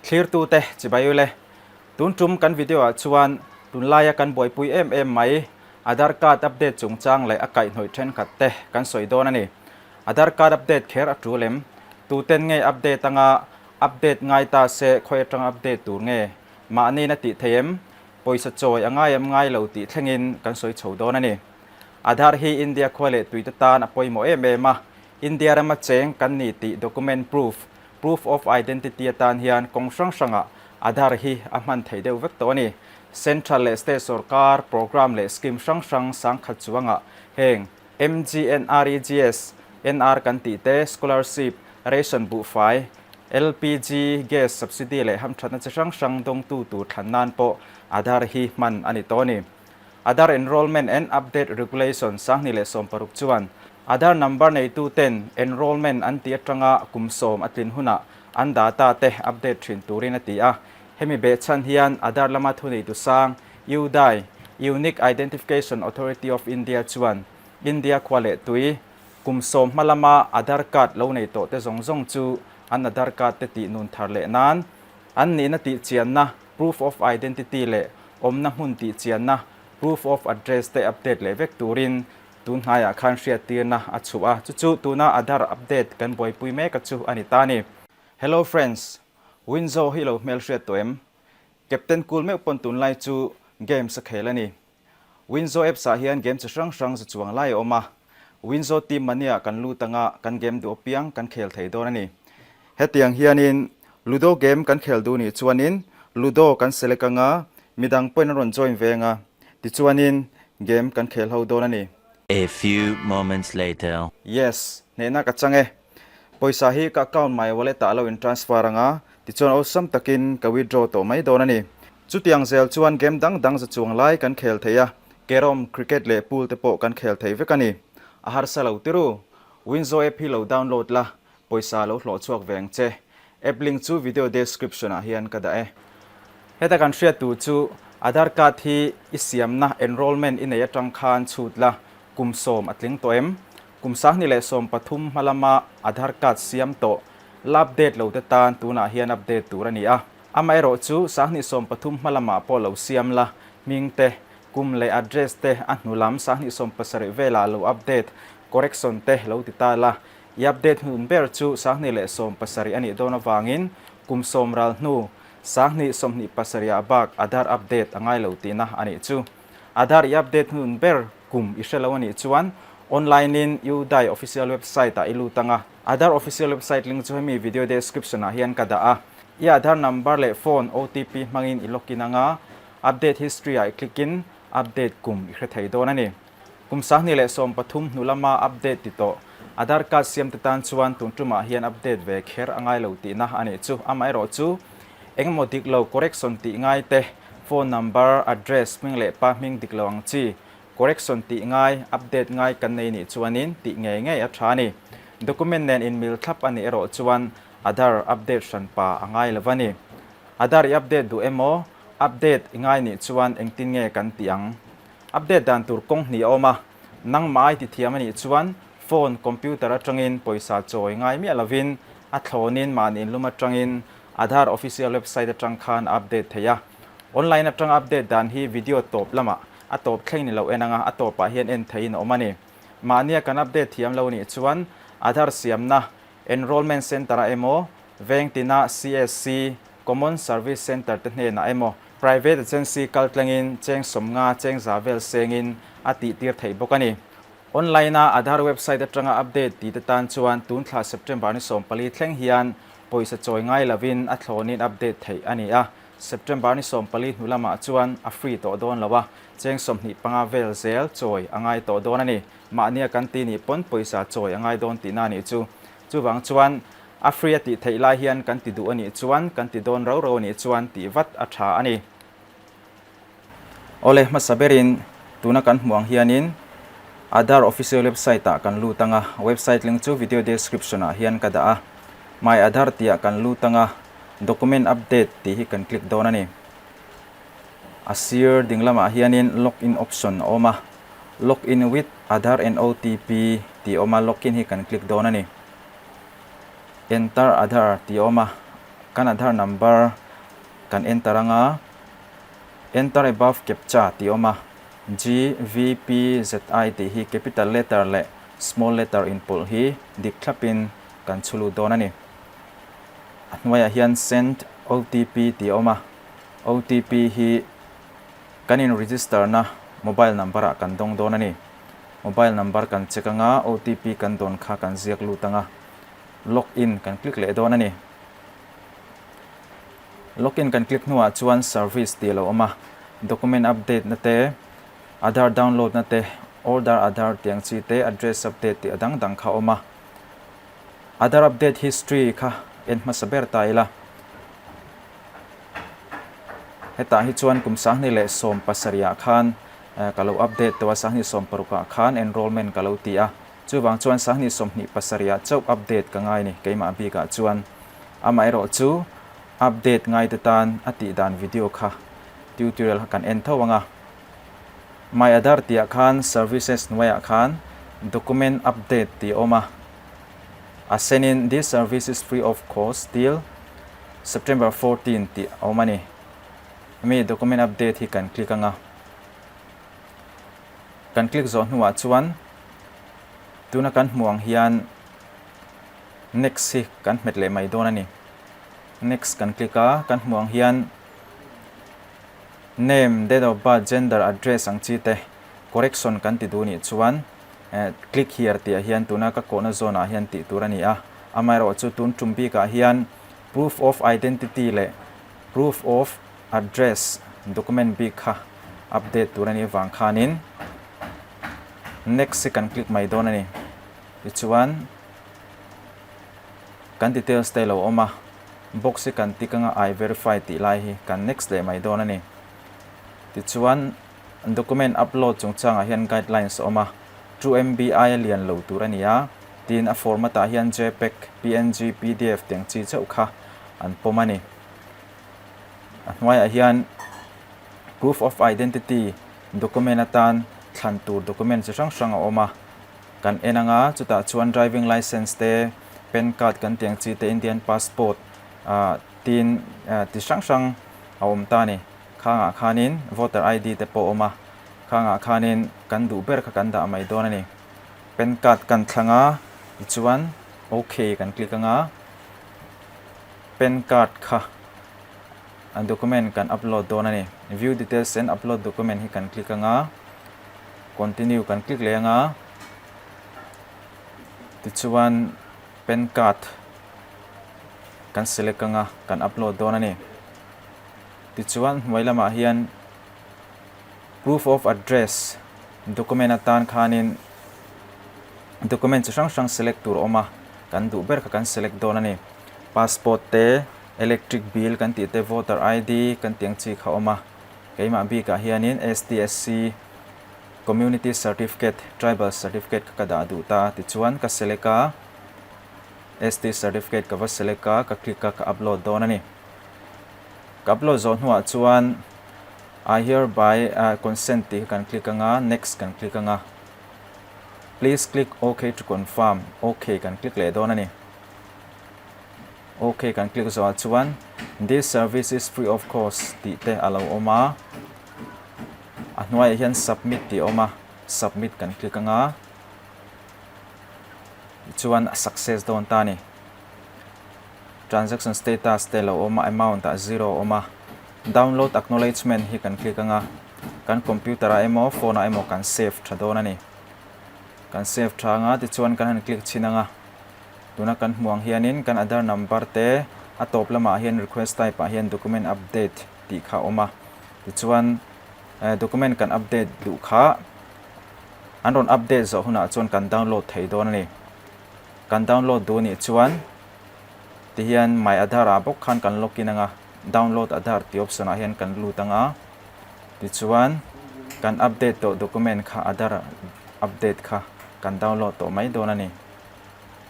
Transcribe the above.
Thlirtute chibai ule. Tun tum kan video ah chuan tunlaia kan buaipui em em mai Aadhaar card update chungchang leh a kaihhnawih thenkhat te kan sawi dawn a ni. Aadhaar card update kher a tul em? Tuten nge update anga update ngai ta se khawi atanga update tur nge? Mahniin a tih thei em? Pawisa chawi a ngai em ngai lo tih thlengin kan sawi chho dawn a ni. Aadhaar hi India khua leh tuite tan a pawimawh em em a, India rama cheng kan ni tih document proof, proof of identity, atan hian kawng hrang hrangah Aadhaar hi a hman thei deuh vek tawh a ni. Central leh State sorkar programme leh scheme hrang hrang sangkhat chuangah heng MGNREGS, NR kan tih te, scholarship, ration buhfai, LPG gas subsidy leh hamthatna chi hrang hrang dawngtu tur thlan nan pawh Aadhaar hi hman a ni tawh a ni. Aadhaar Enrolment and Update Regulation 2016 chuan Aadhaar number neitu ten enrolment an tih atanga kum sawm a tlin hunah an data te update thin turin a ti a. Hemi behchhan hian Aadhaar lama thuneitu sang UIDAI, Unique Identification Authority of India, chuan India khua leh tui kum sawm hma lama Aadhaar card lo nei tawh te zawng zawng chu an Aadhaar card te tih nun thar leh nan an nihna tih chianna Proof of Identity leh awmna hmun tih chianna Proof of Address te update leh vek turin tun hnaiah khan hriattirna a chhuah a, chu chu tuna Aadhaar update kan buaipui mek a chu a ni ta a ni. Hello friends, Winzo hi lo hmelhriat tawh em? Captain Cool meuh pawn tunlai chu games a khel a ni. Winzo apps ah hian game chi hrang hrang za chuang lai a awm a, Winzo team mania kan lut anga kan game duh apiang kan khel thei dawn a ni. Hetiang hianin Ludo game kan khel duh nih chuanin Ludo kan select anga midang pawhin an rawn join ve anga tichuanin game kan khel ho dawn a ni. A few moments later. Yes, hnehna ka chang e. Pawisa hi ka account my wallet ah a lo in transfer anga tichuan awlsam takin ka withdraw tawh mai dawn a ni. Chutiang zel chuan game dang dang za chuang lai kan khel thei a, carrom, cricket leh pool te pawh kan khel thei vek a ni. A harsa lo tiru. Winzo app hi lo download la, pawisa lo hlawh chhuak ve ang che. App link chu video description ah hian ka dah e. Heta kan hriat tur chu Aadhaar card hi i siamna enrollment i nei atang khan chhut la, kum sawm a tling tawh em? Kum 2013 hma lama Aadhaar card siam tawh la update lo te tan tunah hian update tur a ni a. Amaherawh chu 2013 hma lamah pawh lo siam la, hming te, kum leh address te a hnu lam 2070 velah lo update, correction te lo ti ta la. I update hnun ber chu 2070 a nih dawn avangin kum sawm ral hnu 2027 ah bak Aadhaar update a ngai lo tihna a nih chu. Aadhaar i update hnun ber kum i hre lo a nih chuan online in UIDAI official website ah i lut anga, Aadhaar official website link chu hemi video description ah hian ka dah a. I Aadhaar number leh phone OTP hmangin i login anga, update history ah i click in update kum i hre thei dawn a ni. Kum 2013 hnu lama update ti tawh Aadhaar card siam te tan chuan tun tumah hian update ve kher a ngai lo tihna a nih chu. Amaherawh chu engemaw dik lo correction tih ngai te, phone number, address, hming leh pa hming dik lo ang chi Correction tih ngai, update ngai kan nei nih chuanin tih ngei ngei a tha a ni. Document nen inmil thlap a nih erawh chuan Aadhaar update hranpa a ngai lo va ni. Aadhaar i update duh emaw, update i ngai nih chuan engtin nge kan tih ang? Update dan tur kawng hnih a awm a, nangmah i ti thiam a nih chuan phone, computer atangin pawisa chawi ngai miah lovin a thlawnin mahni inlum atangin Aadhaar official website atang khan a update thei a. Online atanga update dan hi video tawp lamah a tawp thleng ni lo en anga a tawpah hian en theihin a awm a ni. Mahnia kan update thiam lo nih chuan Aadhaar siamna Enrollment Centre ah emaw, veng tina CSC, Common Service Centre te hnenah emaw, Private Agency kal tlangin cheng sawmnga cheng za vel sengin a tih tir theih bawk a ni. Online a Aadhaar website atanga update ti te tan chuan tun thla September ni 14 thleng hian pawisa chawi ngai lovin a thlawnin update theih a ni a. September ni 14 hnu lamah chuan a free tawh dawn lo a, cheng 25 vel zel chawi a ngai tawh dawn a ni. Mahnia kan ti nih pawn pawisa chawi a ngai dawn tihna a nih chu. Chuvang chuan a free a tih theih lai hian kan ti duh a nih chuan kan ti dawn rau rau a nih chuan tih vat a tha a ni. Awle, hmasa berin tuna kan hmuh ang hianin Aadhaar official website ah kan lut anga, website link chu video description ah hian ka dah a. My Aadhaar tih ah kan lut anga, document update tih hi kan click dawn a ni. A sir ding lamah hianin login option a awm a, login with Aadhaar and OTP tih a awm a, login hi kan click dawn a ni. Enter Aadhaar tih a awm a. Kan Aadhaar number kan enter anga Enter above captcha tih a awm a, GVPZI tih hi capital letter leh small letter inpawlh hi dik thlapin kan chhu lut dawn a ni. A hnuaiah hian Send OTP tih a awm a, OTP hi kan in register na mobile number ah kan dawng dawn a ni. Mobile number kan check anga OTP kan dawn kha kan ziak lut anga log in kan click leh dawn a ni. Log in kan click hnuah chuan service tih a lo awm a, document update na te, Aadhaar download na te, order Aadhaar tih ang chi te, address update tih a dang dang kha a awm a. Aadhaar update history kha en hmasa ber ta ila. Hetah hi chuan kum 2017 ah khan ka lo update tawh a, 2016 ah khan enrollment ka lo ti a, chuvang chuan 2027 ah chauh update ka ngai ni keimah bikah chuan. Amaherawh chu update ngaite tan a tih dan video kha tutorial kha kan en tho ang a. My Aadhaar tih ah khan services hnuaiah khan document update tih a awm a. A senin this service is free of cost till September 14 tih a awm a ni. Hemi document update hi kan click ang a. Kan click zawh hnuah chuan tuna kan hmuh ang hian Next hi kan hmet leh mai dawn a ni. Next kan click a, kan hmuh ang hian name, date of birth, gender, address ang chi te correction kan ti duh nih chuan click here tih ah hian tuna ka kawhna zone ah hian tih tur a ni a. Amaherawh chu tun tum bik ah hian proof of identity leh proof of address document bik kha update tur a nih vang khanin next hi kan click mai dawn a ni. Tichuan kan details te lo awm a, box hi kan tick anga I verify tih lai hi kan next leh mai dawn a ni. Tichuan document upload chungchangah hian guidelines a awm a, 2 MB aia lian lo tur a ni a, tin a format ah hian jpeg, png, pdf tih ang chi chauh kha an pawm a ni. A hnuaiah hian proof of identity document atan thlan tur document chi hrang hrang a awm a. Kan en anga chutah chuan driving licence te, pan card kan tih ang chi te, Indian passport ah tin ti hrang hrang a awm ta a ni. Khangah khanin voter ID te pawh a awm a, khangah khanin kan duh ber kha kan dah mai dawn a ni. Pan card kan thlang a tichuan ok kan click anga pan card kha document kan upload dawn a ni. View details and upload document hi kan click anga. Continue kan click leh anga tichuan pan card kan select anga kan upload dawn a ni. Tichuan hnuai lamah hian proof of address document atan khanin document chi hrang hrang select tur a awm a, kan duh ber kha kan select dawn a ni. Passport te, electric bill kan tih te, voter ID kan tih ang chi kha a awm a. Keimah bikah hianin STSC Community Certificate, Tribal Certificate kha ka dah duh ta tichuan ka select a, ST Certificate ka va select a, ka click a, ka upload dawn a ni. Ka upload zawh hnuah chuan I hereby consent tih kha kan click anga, next kan click anga, please click ok to confirm, ok kan click leh dawn a ni. Ok kan click zawhah chuan This service is free of cost tih te a lo awm a, a hnuaiah hian submit tih a awm a, submit kan click anga tichuan a success dawn ta a ni. Transaction status te a lo awm a, amount ah zero a awm a, download acknowledgement hi kan click anga kan computer ah emaw phone ah emaw kan save tha dawn a ni. Kan save tha anga tichuan kan han click chhin anga. Tuna kan hmuh ang hianin kan Aadhaar number te a tawp lamah hian request type ah hian document update tih kha a awm a. Tichuan document kan update duh kha an rawn update zawh hunah chuan kan download thei dawn a ni. Kan download duh anih chuan tihian my Aadhaar ah bawk khan kan login ang a, download Aadhaar tih option ah hian kan lut ang a. Tichuan kan update tawh document kha Aadhaar update kha kan download tawh mai dawn a ni.